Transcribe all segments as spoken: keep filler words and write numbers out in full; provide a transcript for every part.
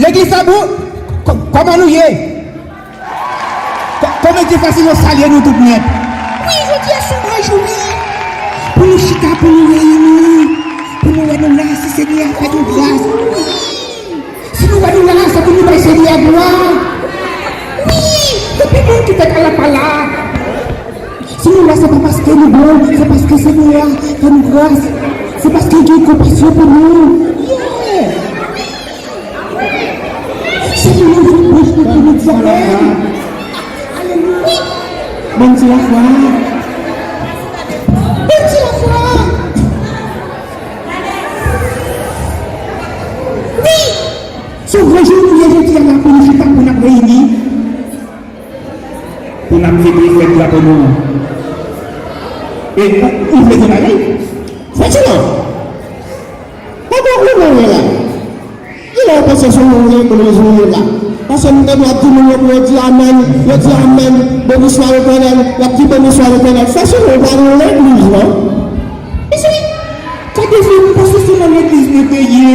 Legliz la bon? Kò- Kòman nou ye? Kò- Kòman di fasil nou salye nou tout nèt? Wi, jodi a se yon gran jou, wi. Pou nou chita, pou nou reyini, pou nou wè nou la, si Senyè a fè nou gras. Wi. Si nou wè nou la, se pou nou bay Senyè a glwa. Wi, depi moun ki fèt la pa la. Si nou la, se pa paske nou bon, se paske Senyè a fè nou gras. Se paske gen konpasyon pou nou. Yeah. Se pou nou ouvri bouch nou pou nou di amèn. Alelouya. Ban m ti lafwa. Ban m ti lafwa. Wi. Se yon gran jou nou ye jodi a la pou nou chita, pou n ap reyini, pou n ap fete fèt drapo nou an. E ou, ou vle di bagay? Fè silans. Papa, ou nan la. Kilè w panse se yon legliz ou ye la? Paske m tande y ap di moun yo pou yo di amèn, yo di amèn, beniswa Letènèl, y ap di beniswa Letènèl. Fè sou nou pa nan legliz, non? Mesye, gade fi m, paske se nan legliz mwen te ye.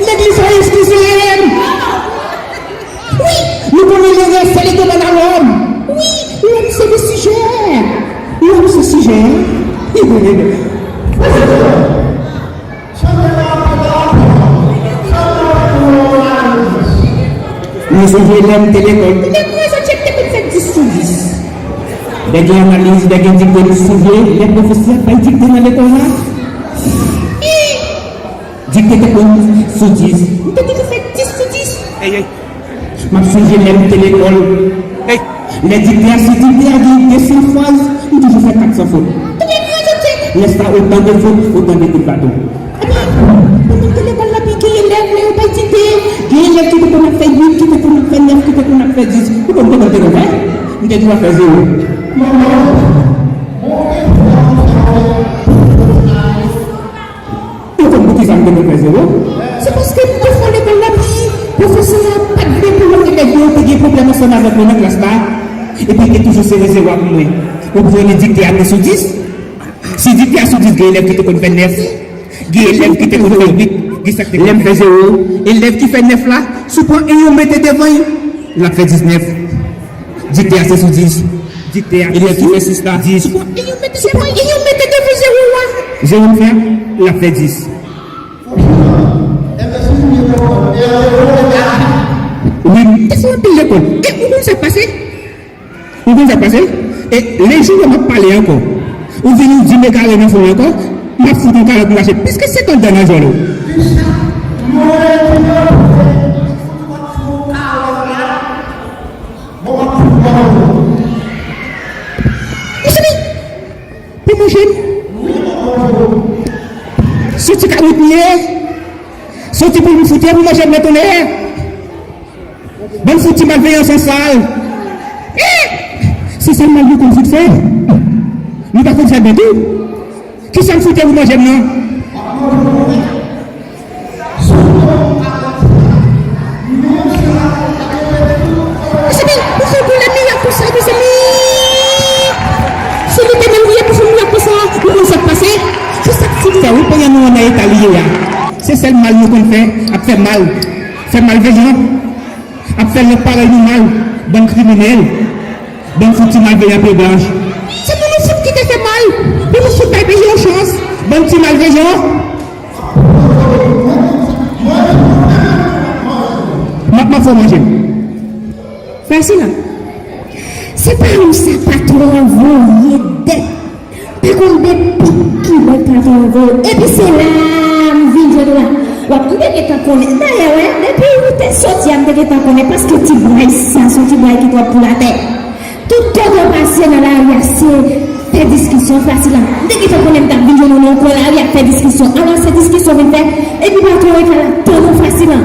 Legliz la eskize m. Wi, nou konnen le reste se le domaine à l'homme. Wi, l'homme c'est le sujet. L'homme c'est sujet. Nou sonje lè m te lekòl. Lè mwen sot, chèk te konn fè dis sou dis. Lè gen analiz, lè gen dikte, nou sonje lè pwofesè ap bay dikte nan lekòl la. Dikte te konn sou dis. M te toujou fè dis sou dis. Ey, ey. M ap sonje lè m te lekòl. Ey. Lè dikte a, si dikte a gen de san fraz, m toujou fè kat san fot. Lè sa, otan de fot, otan de kout baton. Epi, pandan m te lekòl la, pi gen elèv, lè yo bay dikte, gen elèv ki te konn ap fè uit, ki te konn ap fè nèf, ki te konn ap fè dis. Ou konn kòman m te konn fè? M te toujou ap fè zewo. Ou konn poukisa m te konn fè zewo? Se paske m te fò lekòl la, pi pwofesè a pa t vle pou lòt elèv yo te gen pwoblèm ansanm avèk mwen nan klas la. Epi l te toujou sere zewo a pou mwen. Ou konprann dikte a te sou dis? Si dikte a sou dis, gen elèv ki te konn fè nèf, gen elèv ki te konn fè uit, gen sa k te konn fè zewo. Elèv ki fè nèf la, si w pran en ou mete devan l, l ap fè diznèf. Dikte a se sou dis. Dikte a, elèv ki fè sis la, dis. Si w pran en ou mete devan, en ou mete devan zewo a, zewo m fè, l ap fè dis. Wi, te fè anpil lekòl. E ou konn sa k pase? Ou konn sa k pase? E lè jou w ap pale ankò, ou vini, ou di m egare nan fon ankò, m ap fout yon kalòt mache plis ke senkant dan nan zòl ou. Mezanmi, pou manje m. Soti kawot m ye. Soti pou m fout ye pou manje m nan tonnè. Bann fouti malveyan san sal. Eh! Se sèl mal nou konn fout fè. Nou pa konn fè byen tou. Kisa m fout ye pou manje m nan? Mezanmi, pou fè pou lè mirak konsa, mezanmi. Si li te menm ye pou fè mirak konsa, ou konn sa k pase? Kisa k fout fè, wi, pandan nou an nan eta li ye a? Se sèl mal nou konn fè, ap fè mal. Fè malveyan. Ap fè lòt parèy nou mal, bann kriminèl, bann fouti malveyan pye blanch. Se pou nou fout kite fè mal, pou nou fout bay peyi yon chans, bann ti malveyan. M ap, m ap fè w manje m. Frè Silan, se pa ou sa patwon an voye dèt. Pa konn depi kilè patwon an voye w. Epi se la a m vin jwenn ou la. W ap, m te gentan konnen. Dayè, wè, depi ou te soti a, m te gentan konnen, paske ti bway sa, se yon ti bway ki twòp pou latè. Tout tan w pase nan lari a, se fè diskisyon fasil la. M te gentan konnen m t ap vin jwenn ou nan yon kwen lari ap fè diskisyon. Alò, se diskisyon w vin fè, epi patwon an rete la tann ou fasil la.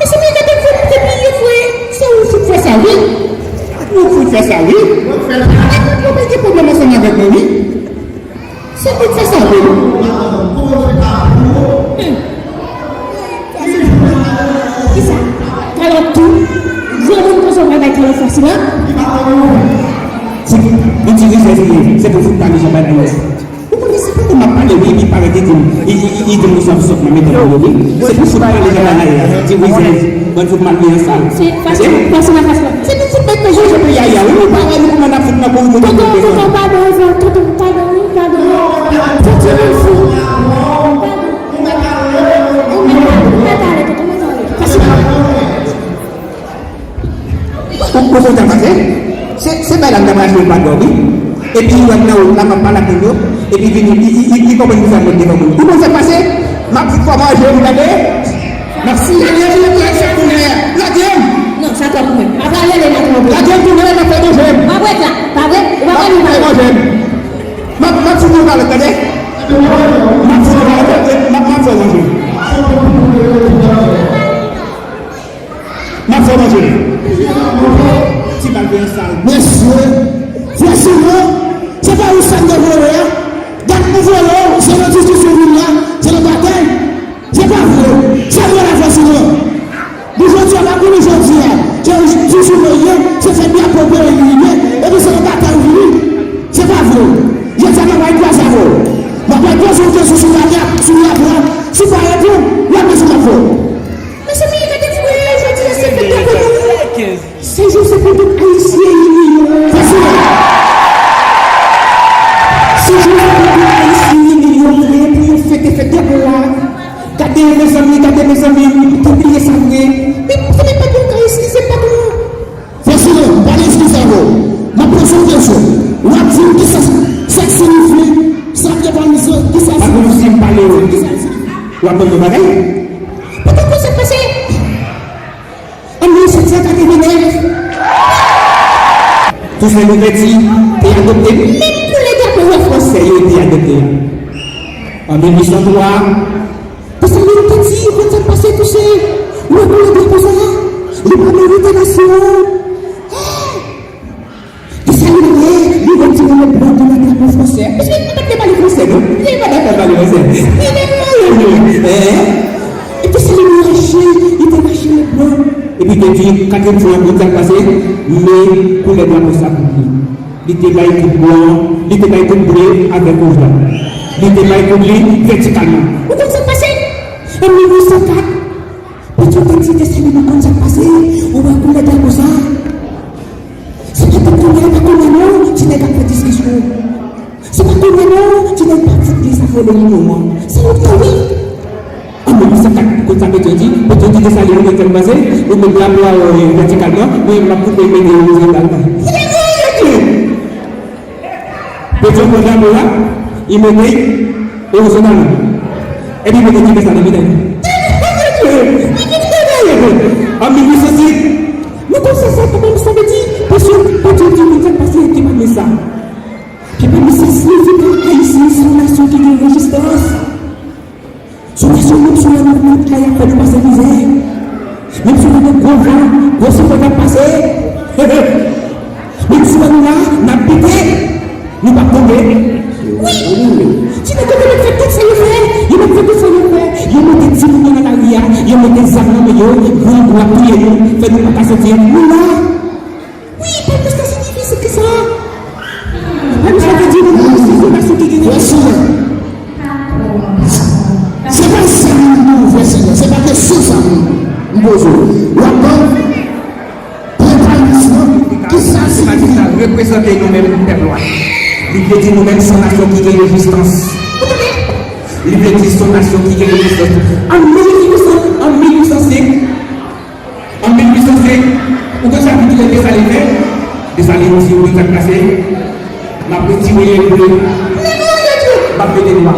Mezanmi, gade fò m te bliye vre. Se ou fout fè sa, wi. Ou fout fè sa, wi. Mwen fè sa. Epi, ou pa gen pwoblèm ansanm avèk mwen, wi. Se ou fout fè sa, wi. Hmm. Kisa? Kalòt tou? Granmoun konsa w pral bay kalòt fasil, an? Se pou, bon, ti rizèz li ye. Se pou fout pale jan bagay yo. Ou konnen se pandan m ap pale, Epi, epi parèt li di m, li, li, li, li di m konsa, sòt nan mitan nou, wi. Se pou fout pale jan bagay la. Ti rizèz, bann fout mal veye sal. Se fason, fason nan fason. Se pou fout met mwen jije peyi a, ya, wi. Nou pa wè nou kòman n ap fout nan kouri moun. Tonton, tonton, padon, tonton, padon, wi, padon. Tonton, tonton, padon. Ou mèt ale, tonton, mèt ale. Fasil. Ou, ou konn sa k pase? Se, se bay la m t ap rache l pa dò, wi. Epi li wè m nan wout la, m ap pale ak moun yo. Epi vini, li, li, li, li konprann ki sa m met devan moun. Ou konn sa k pase? M ap fout fè w manje, ou tande? M ap sinyale, ou lage m tounen. Lage m! Non, sa twòp pou mwen. Pa pale de nan twòp. Lage m tounen, m ap fè w manje m. Pa vre, sa. Pa vre. Ou pa pale. M ap fè w manje m. M ap, m ap fout ou kalòt, tande? M ap fout ou kalòt, m ap, m ap fè w manje m. M ap fè w manje. Ti bal veye sal. Mesye, vye sinon, se pa ou sa m te voye a. Dat m voye w, se nan diskisyon vin la, se nan batay. Se pa vre. Se vre la vye sinon. Nou jodi a, pa konnen jodi a. Se toujou nou ye, se fè drapo peyi nou ye, epi se nan batay ou vini. Se pa vre. Jodi a, m ap bay twa zafè. M ap bay twa zafè sou sou la, sou la, sou la, sou pa reponn, w ap bezwen m ap fè. Mezanmi, gade ti bagay, jodi a se fèt drapo nou. Se jou se pou tout Ayisyen ini yo. Fè silans. Se jou se pou tout Ayisyen ini yo, vre, pou yo fete fèt drapo a. Gade, mezanmi, gade, mezanmi, m te bliye sa vre. Men, mezanmi, patwon ka eskize patwon. Fè silans, pa gen eskize avè w. M ap poze w kesyon. W ap di m kisa sa siyifi, sa vye palizan, kisa sa siyifi. Pa gen si m pale w. Kisa sa siyifi. W ap ban m yon bagay? Patwon, konsa k pase. An mil sèt san katrevenèf, Tousen Louvèti te adopte menm koulè drapo a fransè yo te adopte a. An mil uit san twa, Desalin te di, ou konn sa k pase, Tousen? Ou wè koulè drapo sa a? Li pa merite nasyon an. Desalin ale, li retire leblan de nan drapo fransè. Paske li pa t vle pale fransè, non. Li pa dakò pale fransè. Li te rayi nou. Hein? E Desalin rache, li te rache leblan. Epi te di, katriyèm fwa, ou konn sa k pase? Men koulè drapo sa pou li. Li te bay tout blan, li te bay tout ble avèk wouj la. Li te bay tout li vètikalman. Ou konn sa k pase? An mil uit san kat, Petyon te di Desalin, ou konn sa k pase? Ou wè koulè drapo sa? Se pa tout kounye a, pa kounye a non, ti nèg ap fè diskisyon. Se pa kounye a non, ti nèg pa fout gen sa k rele linyon an. Se yon tèri. An mil uit san kat, kote sa Petyon di? Petyon di Desalin, ou konn sa k pase? Ou met drapo a, euh, vètikalman, mwen, m ap koupe, mete orizontalman. Petyon pran drapo a, li mete orizontalman. Epi mete ti Desalin nan mitan. An mil uit san sis, nou konn sa, sa, sa vle di, paske Petyon di, konn sa k pase, te pa men sa. Ki pa men sa siyifi ke Ayisyen se yon nasyon ki gen rezistans. Se yon nasyon, menm si w wè nou, nou kay ap fè nou pase mizè. Menm si w wè gen gwo van, gwo siklòn k ap pase. Menm si w wè nou la, n ap pete. Nou p ap tonbe. Wi! Ti nèg yo te mèt fè tout sa yo fè. Yo mèt fè tout sa yo fè. Yo mete timoun yo nan lari a. Yo mete zam nan men yo. Grangou ap touye nou. Fè nou pa ka soti. Nou la. Wi, pèp nou sa siyifi, se ki sa? Pèp nou sa vle di nou, nou se yon nasyon ki gen. Vwè silans. Se pa sa m di w, vwè silans. Se pa kesyon sa m, m poze w. W ap ban preparisyon, ki sa siyifi? Reprezante nou menm pèp la. Li vle di nou menm se yon nasyon ki gen rezistans. Li vle di se yon nasyon ki gen rezistans. An mil uit san, an mil uit san senk, An mil uit san senk, ou konn sa Desalin fè? Desalin di, ou konn sa k pase? M ap retire leble, m ap mete nwa.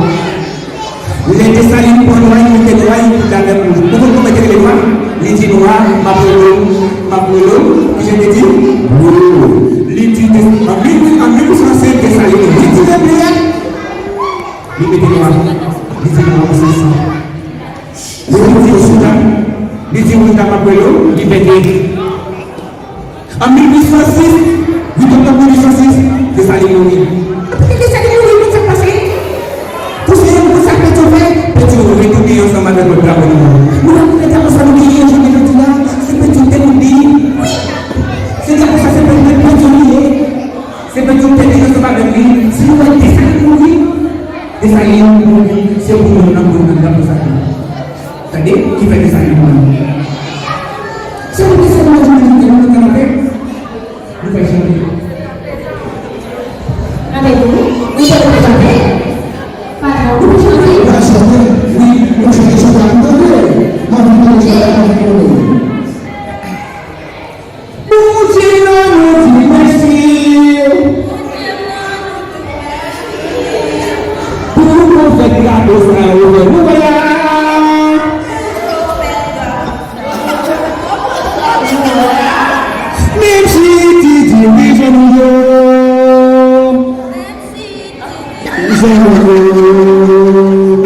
Lè Desalin pran nwa, li mete nwa, li fout avèk wouj. Ou konn kòman te rele nwa? Li di nwa, m ap rele w, m ap rele w. Kijan te di? Li di, an mil uit san senk, Desalin retire ble a, li mete nwa. Li di nwa, se san. Li di, "Wouj la, m ap rele w," li pete. An mil uit san sis, uit oktòb mil uit san sis, Desalin mouri. Apre Desalin mouri, konn sa k pase? Pou se yon konsa Petyon fè, Petyon retounen ansanm avèk lòt drapo nou. Nou wè koulè drapo sa nou genyen, jounen jodi a, se Petyon te mouri. Wi! Se drapo sa, se Petyon, Petyon li ye. Se Petyon te ansanm avèk li. Si nou wè Desalin mouri, Desalin, pou di, se pou moun nan, pou moun nan, pou sa. Tande, ki fè Desalin moun. Se pou Desalin moun, moun nan, moun nan, nou fè chante. Tande, wi, wi, se pou chante. Patwon, nou chante. Wi, nou chante, chante, nou chante. Mwen, nou chante, chante, nou chante. Bondye, nou di mèsi pou bon fèt gado sa yo fè nou wè a. Menm si ti dirijan nou yo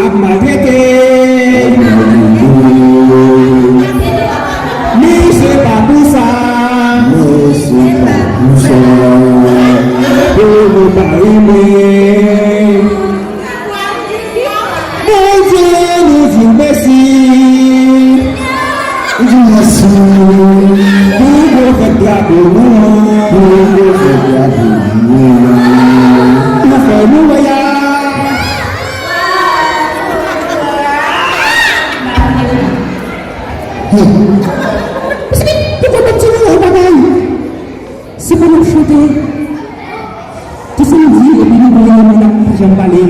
ap maltrete. Men se pa pou sa. Men se pa pou sa. Pou nou pa renmen. Bondye, nou di w mèsi. Di mèsi. Pou bon fèt gado nou an. Pou bon fèt gado nou an. Ou fè nou wè a. Hey. Paske, pou konprann ti nou yon bagay. Se pou nou chante. Tout sa nou di, epi nou bliye, nou pa janm pale.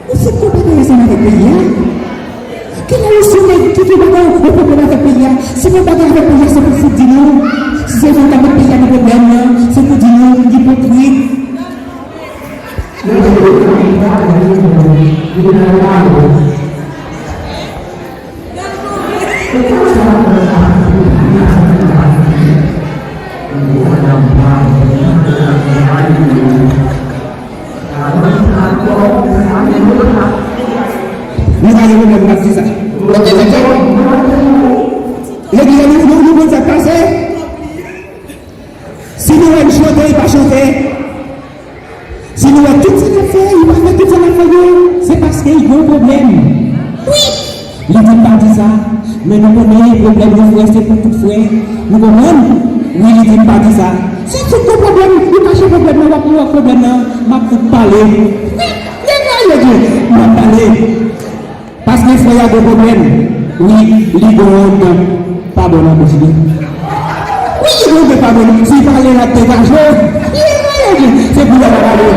Ou fout konprann ansanm avèk peyi a? Kilè ou sou nèg ki gen bagay ou pwoblèm avèk peyi a? Si gen bagay avèk peyi a, se pou fout di nou. Si se fè nou ta met peyi a nan pwoblèm nan, se pou di nou, ipokrit. Nou pa gen pwoblèm, m ap di sa. Legliz la, nou, nou, nou konn sa k pase? Si nou wè l chante, li pa chante. Si nou wè tout sa l ap fè, li pa fè tout sa l ap fè yo, se paske l gen yon pwoblèm. Wi! Li di m pa di sa, men nou konnen pwoblèm yon frè se pou tout frè. Nou konprann? Wi, li di m pa di sa. Si tout gon pwoblèm, ou kache pwoblèm nan, w ap mouri ak pwoblèm nan, m ap fout pale. Wi, li rayi di, m ap pale. Paske frè a gen pwoblèm. Wi, li gen yon dan pa bon nan bouch li. Wi, li gen yon dan pa bon. Si li pale, l ap degaje. Li gen yon dan. Se pou yo pa pale.